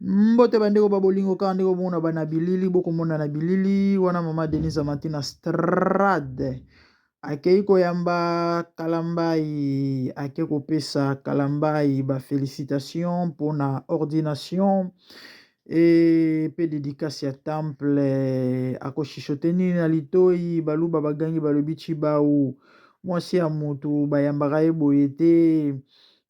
Mbote bandeko ba bolingo kaka ndeko bomona bana bilili bokomona na bilili wana mama Denise Amati na strade akei koyamba Kalambayi ake kopesa Kalambayi ba felicitation mpona ordination e pe dedicace ya temple akoshishote nini na litoyi baluba bagangi balobi Tshibau mwasi ya mutu bayambaka ye boye te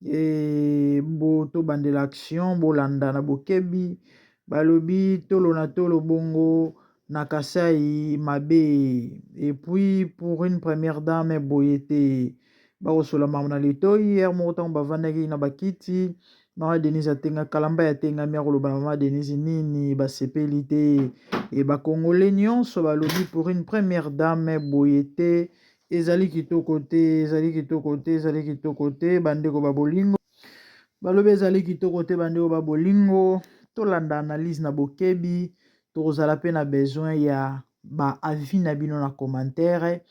E bo tobandela action bolanda na bokebi balobi tolo na tolo bongo na Kasai mabe et puis pour une première dame boye te bakosola makambo na litoyi heure moko ntango bavandaki na bakiti mama Denise atenga kalamba ya tengami akoloba na mama Denise nini basepeli te e bakongole nyonso balobi pour une première dame boye te Ezali kitoko te, ezali kitoko te, ezali kitoko te, bandeko ba bolingo. Balobi ezali kitoko te, bandeko ba bolingo. Tolanda analyse na bokebi, tokozala pe na besoin ya ba avis na bino na commentaire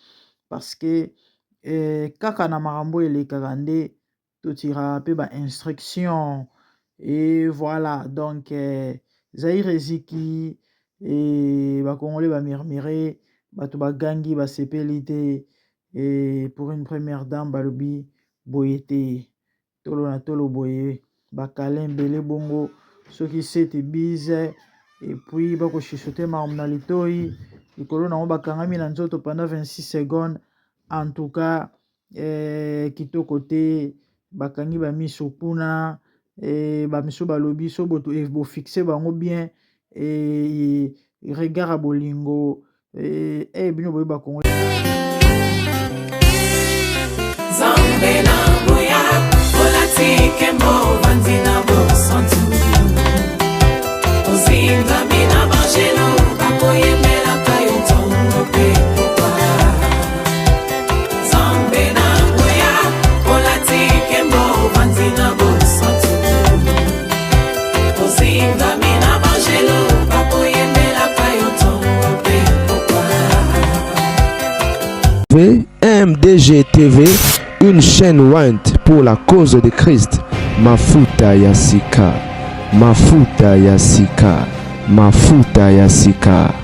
parce que eh, kaka na makambo elekaka nde totiraka pe ba instruction et voilà donc eh, Zaire eziki et ba congolais ba murmure bato bagangi basepeli te et pour une première dame balobi boye te tolo na tolo boye bakalin ebele bongo soki sete bise et puis bakoshisote makambo na litoi likolo nango bakangami na nzoto pendant 26 secondes en tout cas eh, kitoko te bakangi ba miso kuna eh, ba miso balobi so boto eh, bofixe bango bien eh, regard ya bolingo eh, eh, bino boyebi bakongo Nzambe na nguya olati nkembo ovandi na bosantu ozingami na banjelu bakoyembelaka yo ntongo mpe pokwa Nzambe na nguya olati nkembo ovandi na bosantu ozingami na banjelu bakoyembelaka yo ntongo mpe pokwa MDG TV, une chaîne ointe pour la cause de Christ. Mafuta ya sika, mafuta ya sika, mafuta ya sika.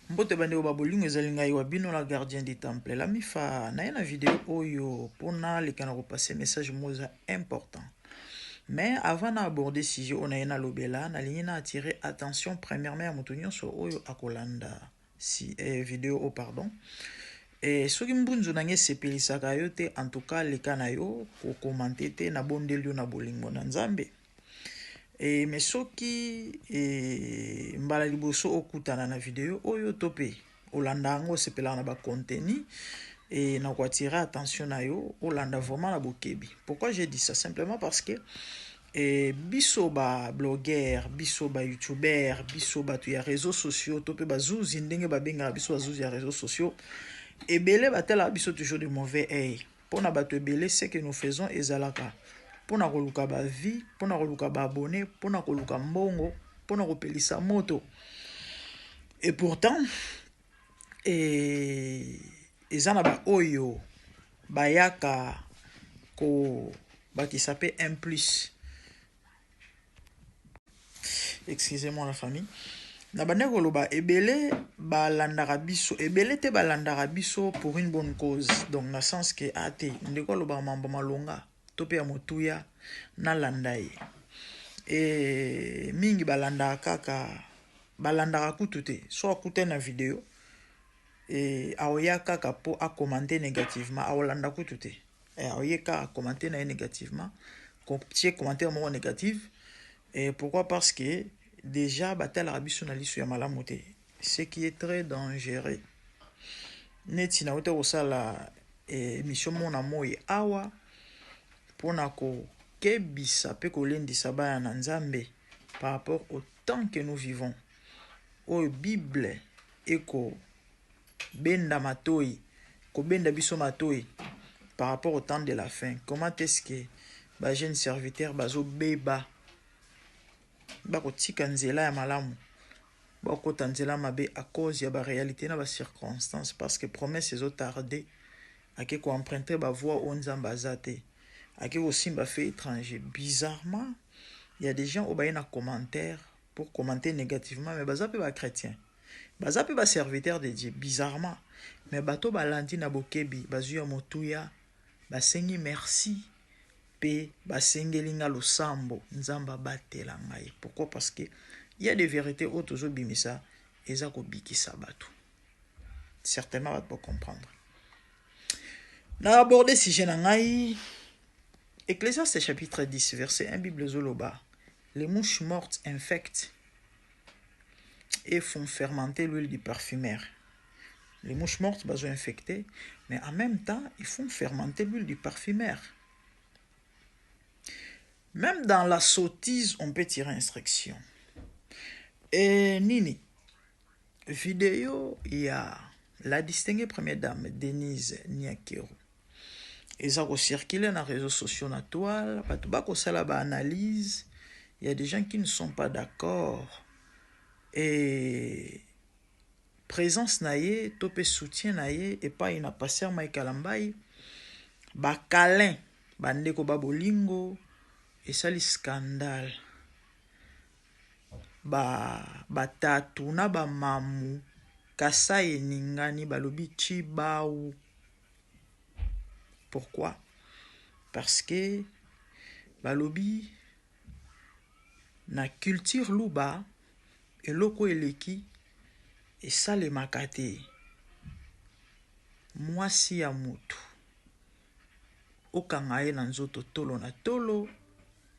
Mbote bandeko ba bolingo ezali ngai wa bino la gardien du temple la mifa naye na video oyo mpona leka na kopase message moko eza important mais avant na aborder sujet oyo naye nalobela nalingi na attirer attention premièrement ya moto nyonso oyo akolanda si, eh, video oyo pardon eh, soki mbunzu na ngai esepelisaka yo te en tout cas leka na yo kokomante te nabondeli yo na bolingo na nzambe E, me soki e, mbala liboso okutana na video oyo to mpe olanda yango osepelaka na bacontenu e na koatire attention na yo olanda vraiment na bokebi. Pourquoi j'ai dit ça? Simplement parce que e, biso ba blogueur, biso ba youtubeur, biso bato ya réseaux sociaux to mpe bazuzi ndenge babengaka biso bazuzi ya réseaux sociaux ebele batalaka biso toujours de mauvais œil. Pona bato ebele ce que nous faisons ezalaka pona koluka ba vie, pona koluka ba abonnes, pona koluka mbongo, pona kopelisa moto. Et pourtant et eza na ba oyo bayaka kobakisa pe un plus. Excusez-moi la famille. Na bande koloba ebele balandaka biso ebele te balandaka biso pour une bonne cause donc na sens que ah te ndeko alobaka mambo malonga to mpe ya motuya nalanda ye e mingi balandaka kaka balandaka kutu te so akutani na video e aoya kaka mpo akomante négativement aolanda kutu te Eh, oye kaka commenter na ye négativement tie commentaire moko négative et pourquoi parce que déjà batalaka biso na liso ya malamu te ce qui est très dangereux neti nauta kosala eh, émission mona moi awa mpona kokebisa mpe kolendisa bana na nzambe par rapport au temps que nous vivons oyo bible eko benda matoyi kobenda biso matoyi par rapport au temps de la fin comment est-ce que ba jeunes serviteurs bazobeba bakotika nzela ya malamu bakota nzela mabe à cause ya ba réalité na ba circonstances parce que promesse ezo tarder ake ko emprunter ba voie oyo nzambe aza te. Ake kosimba fait étranger. Bizarrement, il y a des gens oyo baye na commentaire pour commenter négativement, mais baza pe ba chrétien. Baza pe ba serviteur de Dieu, bizarrement. Mais bato balandi na bokebi, bazwi ya motuya, basengi merci pe basengeli nga losambo, Nzambe abatela ngai. Pourquoi? Parce que il y a des vérités oyo tozobimisa eza kobikisa bato. Certainement bato bocomprendre. Na aborder sujet na ngai, Ecclésiaste chapitre 10 verset 1, Bible ezoloba: les mouches mortes infectent et font fermenter l'huile du parfumeur. Les mouches mortes bazo infecter, mais en même temps ils font fermenter l'huile du parfumeur. Même dans la sottise on peut tirer instruction. Et nini video ya la distinguée première dame Denise Nyakeru eza kocircule na réseaux sociaux, na toile, bato bakosala baanalyse. Il y a des gens qui ne sont pas d'accord et présence na ye to mpe soutien na ye epai na pasteur Mike Kalambayi, bakalin bandeko ba bolingo, esali scandale. Batatu na bamamu Kasai eningani, balobi Tshibau. Pourquoi? Parce que balobi na culture luba eloko eleki esalemaka te. Mwasi ya mutu okanga ye na nzoto tolo na tolo,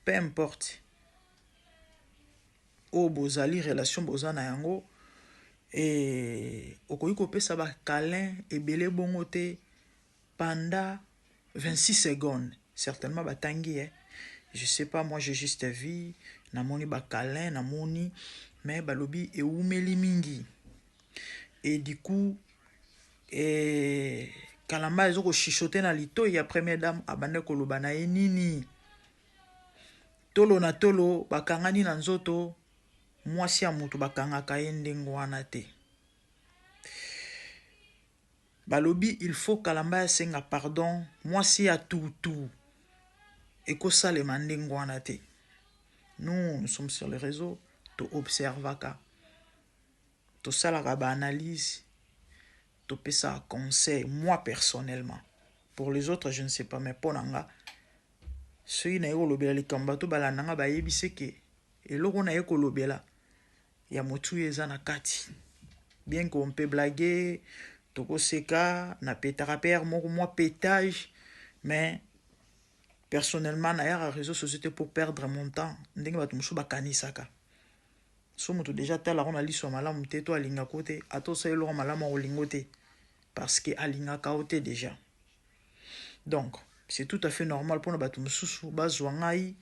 peu importe oyo bozali relation boza na yango, e okoki kopesa bakalin ebele bongo te pendant 26 secondes. Certainement batangi, eh? Je sais pas, moi j'ai juste vu, namoni bakalin, namoni, mais balobi ewumeli mingi et du coup e Kalamba ezo kochuchoter na litoi ya première dame, abande koloba na ye nini, tolo na tolo bakangani na nzoto, mwasi ya moto bakangaka ye ndenge wana te. Balobi il faut Kalamba asenga pardon, mwasi ya tutu ekosalema ndenge wana te. Nous, nous sommes sur les réseaux, toobservaka, tosalaka baanalyse, topesaka conseil. Moi personnellement, pour les autres je ne sais pas, mais mpo na nga, soki naye kolobela likambo, bato balanda nga bayebisi ke eloko naye kolobela ya motuya eza na kati. Bien qu'on peut blaguer, tokoseka, napetaka pe moko mwa pétage, mais personnellement nayaka réseau sociaux te pour perdre mon temps ndenge bato mosusu bakanisaka. So moto déjà atalaka na liso ya malamu te to alingaka te, ata osala eloko malamu, akolingo te parce que alingaka yo te déjà. Donc c'est tout à fait normal mpona bato mosusu bazwa ngai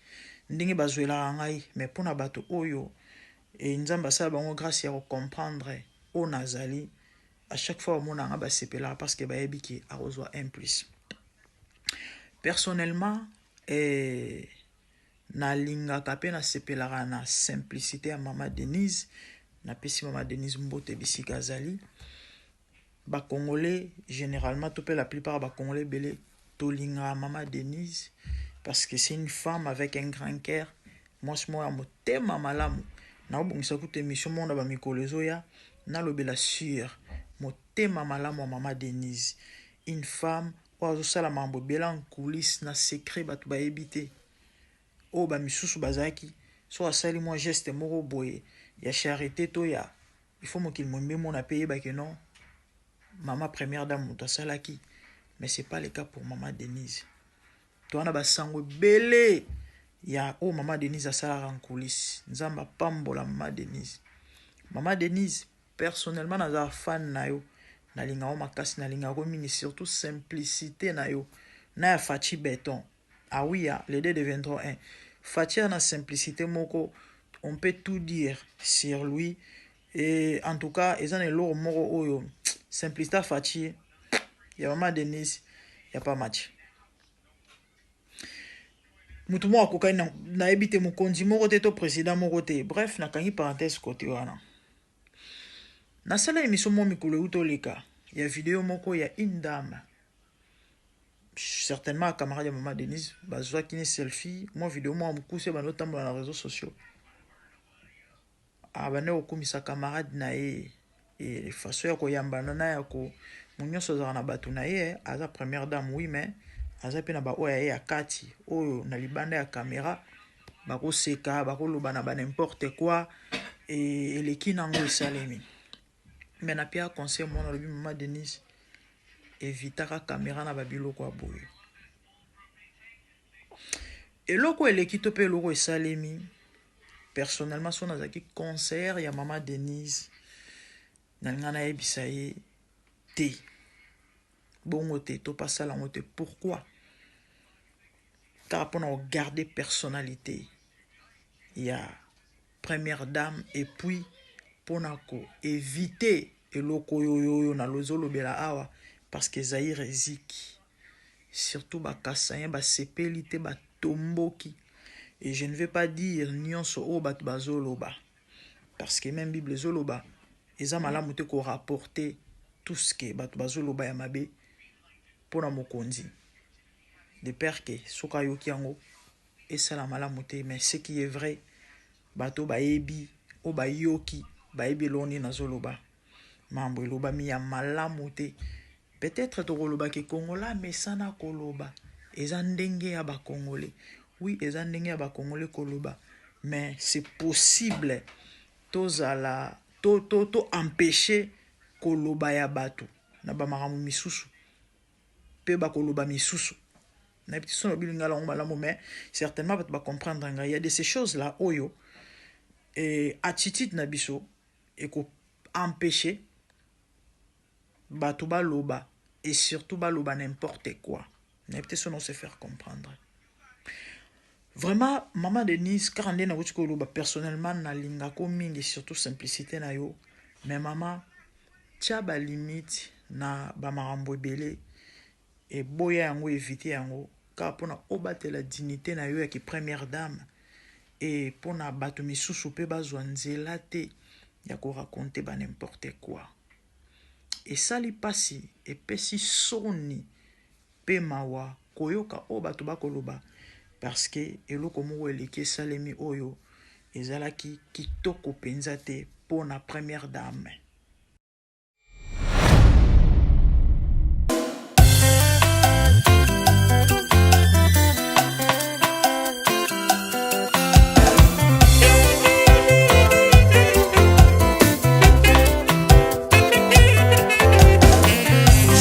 ndenge bazwelaka ngai, mais mpona bato oyo e Nzambe asala bango grâce ya kocomprendre oyo nazali, à chaque fois bamona nga basepelaka parce que bayebi ke akozwa un plus. Personnellement, nalingaka mpe nasepelaka na simplicité ya mama Denise. Napesi mama Denise mbote bisika azali. Bacongolais généralement, to mpe la plupart ya bacongolais ebele, tolingaka mama Denise parce que c'est une femme avec un grand cœur, mwasi moko ya motema malamu. Naobongisa kuta émission moko na bamikolo ezoya, nalobela sur motema malamu ya mama Denise, une femme oyo azosala makambo ebele en coulisse, na secret, bato bayebi te. Oyo bamisusu bazalaki so asali mwa geste moko boye ya charité to ya il faut mokili mombe mona mpe eyebaki non, mama première dame moto asalaki. Mais c'est pas le cas pour mama Denise. To wana basango ebele ya oyo mama Denise asalaka en coulisse. Nzambe apambola mama Denise. Mama Denise, personnellement nazala fan na yo, nalingako makasi, nalingako mingi, surtout simplicité na yo na ya Fatshi Béton. Ah oui, ah, les deux deviendront un. Fatshi na simplicité moko, on peut tout dire sur lui. Et en tout cas eza na eloko moko oyo simplicité Fatshi, ya mama Denise, ya pas match. Motu moko akokani nayebi te, mokonzi moko te to président moko te. Bref, nakangi parenthèse côté wana. Nasala émission moko mikolo euti oleka ya video moko ya une dame. Certainement camarade ya mama Denise bazwaki ne selfie, mwa video mwa mokuse bando otambola na réseaux sociaux. Abandi kokumisa camarade na ye e façon ya koyambana na ya ko mo nyonso azalaka na bato na ye. Aza première dame, oui, mais aza mpe na baoyo ya ye ya kati, oyo na libanda ya caméra bakoseka, bakoloba na ba n'importe quoi. E eleki nango esalemi. Mais napia conseil mwana, alobi: mama Denise, evitaka caméra na babiloko ya boye. Eloko eleki to mpe eloko esalemi, personnellement, so nazalaki conseillère ya mama Denise, nalinga nayebisa ye te bongo te, to pasala yango te. Pourquoi? Kaka mpona kogarder personnalité ya première dame et puis mpona koéviter eloko oyo oyo oyo nalozolobela awa, parce que Zaire eziki, surtout bakasaïens basepeli te, batomboki. Et je ne vais pas dire nyonso oyo bato bazoloba, parce que même Bible ezoloba eza malamu te korapporter tout ce que bato bazoloba ya mabe mpona mokonzi, de peur que soki ayoki yango esala malamu te. Mais ce qui est vrai, bato bayebi, oyo bayoki bayebi eloko nini nazoloba. Mambo elobami ya malamu te. Peut-être tokolobaki Kongola mesana koloba, eza ndenge ya Bakongole. Oui, eza ndenge ya Bakongole koloba, mais c'est possible tozala to empêcher koloba ya bato na bamakambo misusu mpe bakoloba misusu. Nayebi te so nalobi lingala yango malamu, mais certainement bato bacomprendre ngai. Ya de ces choses là oyo attitude na biso ekoempêcher bato baloba et surtout baloba n'importe quoi. Nayebi te so se faire comprendre. Vraiment, mama Denise, kaka nde nakuti koloba, personnellement nalingako mingi, surtout simplicité na yo. Mais mama, tia balimite na bamakambo ebele, eboya yango, évite yango, kaka mpona obatela dignité na yo ya ki première dame e mpona bato misusu mpe bazwa nzela te ya koraconter ba n'importe quoi. Esali mpasi, epesi soni mpe mawa koyoka oyo bato bakoloba, parce que eloko moko eleki esalemi oyo ezalaki kitoko mpenza te mpona première dame.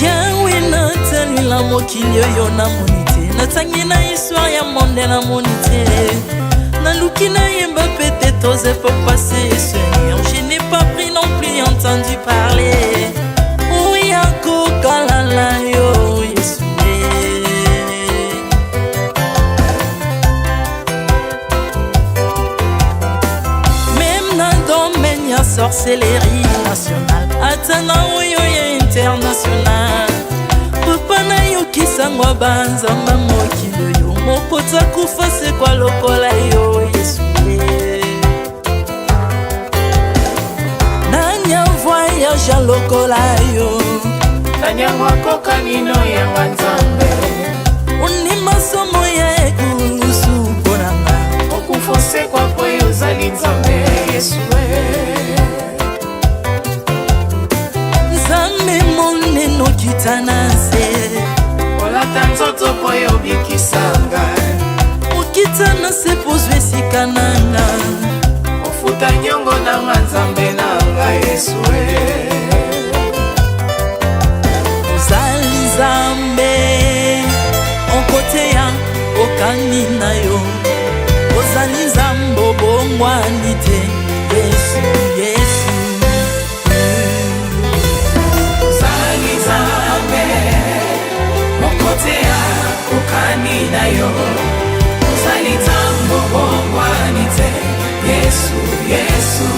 Yawe, natalela mokili oyo, namoni te. Natangi na histoire ya monde, namoni te. Naluki nayemba peut-être aux époques passées, Seigneur, je n'ai pas pris non plus entendu parler oya kokalala yo, Yesu. Même na domaine ya sorcellerie nationale, ata na oyo ya international, papa, nayokisango banzamba mokili oyo moko takufa sekwa lokola yo, Yesu. Nani avoyagea lokola yo? Nani yango akokani no yanga Nzambe? Ondima somo ya ekulusu mpo na nga. Okufa, osekwa mpo yo ozali Nzambe, Yesu. Nzambe monene, okita na nse. Olata nzoto mpo yo obikisa ngai. Okita na se mpo ozwa esika na nga. Ofuta niongo na nga, Nzambe na ngai, Yesu. Ozali Nzambe okoteya okani na yo. Ozali Nzambe obongwani te, Yesu, Yesu. Ozali Nzambe moko te akokani na yo. Ozali Nzambe obongwani te, Yesu, Yesu.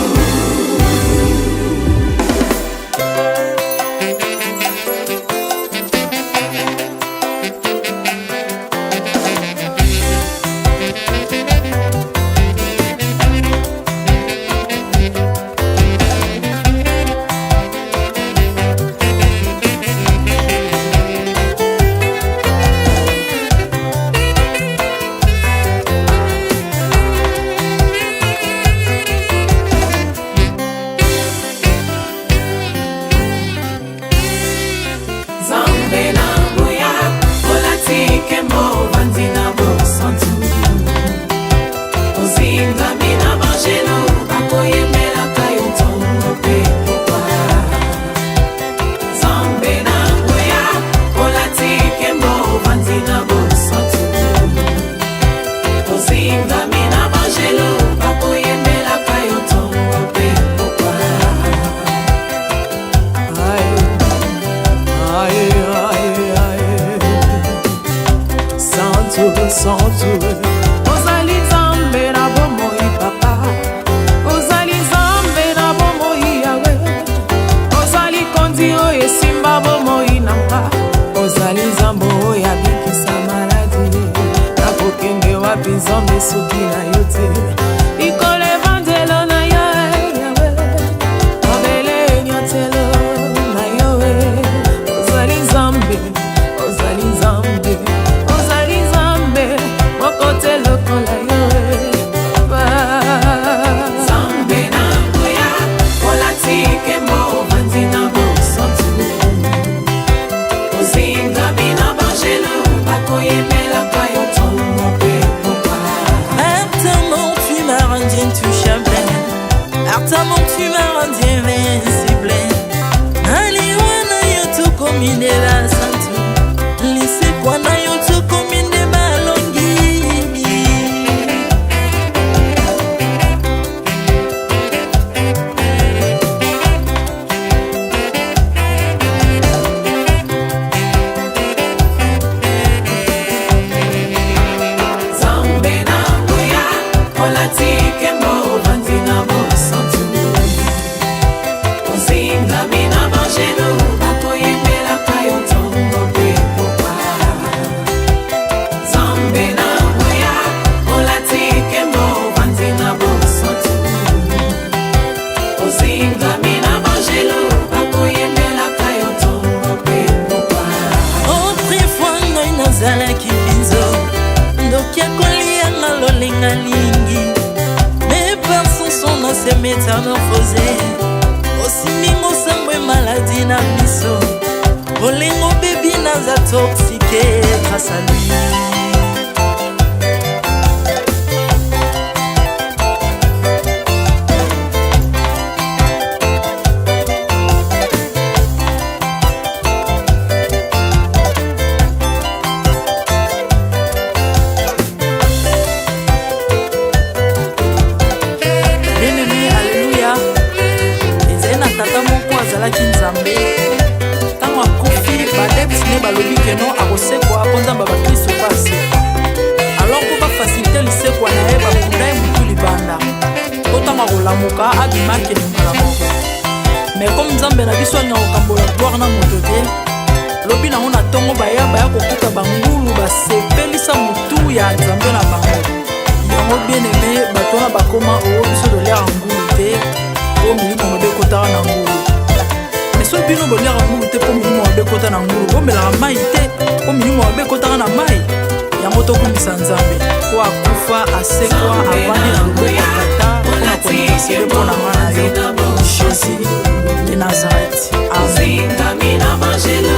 bosantu. Ozali Nzambe na bomoi papa, ozali Nzambe na bomoi Yawe, ozali kondi oyo esimba bomoi na nga, ozali Nzambe oyo abikisa maladi. Nakokende wapi Nzambe soki na yo te? Likolo evandelo na yo Yawe, mabele enyatelo na yo. Ozali Nzambe, ozali Nzambe, ozali Nzambe moko te lokola yo. Nzambe na nguya, olati nkembo, ovandi na bosantu, ozingami na banjelu bakoyembelaka yo ntongo mpe pokwa. Par ta mort, tu m'as rendu intouchable. Par ta mort, tu m'as rendu invincible. Aliwa na yo tokomi nde basantu, lisekwa na yo tokomi nde balongi. Nzambe na nguya, olati nkembo, ovandi na bosantu, ozingami na banjelu bakoyembelaka yo ntongo mpe pokwa. Nzambe na nguya, olati nkembo, ovandi na bosantu, ozingami na banjelu bakoyembelaka yo ntongo mpe pokwa. Autrefois ngai nazalaki binzo, ndoki akolianga lolenga lingi, mais par son son na se métamorphose. Osimbingo sango maladi na biso, bolingo bebi naza toxique grâce à lui. Bien-aimé, alleluya. Ezali na tata moko azalaki Nzambe. Ntango akufi, baadeptes ne balobi keno akosekwa mpo Nzambe ya bakristo mpo asekwa. Alors mpo bafacilite lisekwa na ye, bakunda ye motu libanda, mpo ntango akolamuka abima akende mbala moko. Mais comme Nzambe na biso alinga kokambola gloire na moto te, lobi nango na ntongo baya baya kokuta bangulu basepelisa motu ya Nzambe na bango. Yango bien-aimé, bato wana bakoma oo biso toliaka ngulu te mpo milimo mabe ekotaka na ngulu. Mais soki bino boliaka ngulu te mpo milimo mabe ekota na ngulu, bomelaka mai te mpo milimo mabe ekotaka na mai. Yango tokumbisa Nzambe po akufa, asekwa, avandi na loboko ya Tata mpona kointercede mpo na nga na yo. Jésus de Nazareth, amen. Ozingami na banjelu.